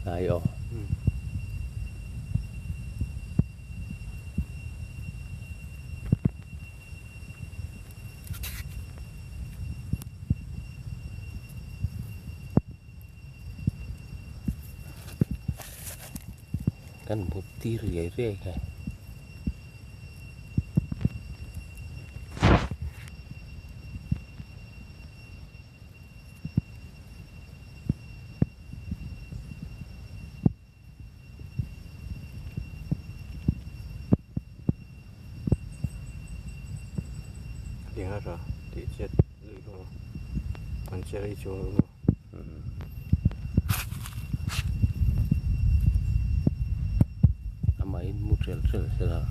Lai aw. Kan mut tir riai riai kha. Hliang a tha tih chet luih hlawm a an che rei chuang lo maw. Amahin mu ṭel ṭel sela.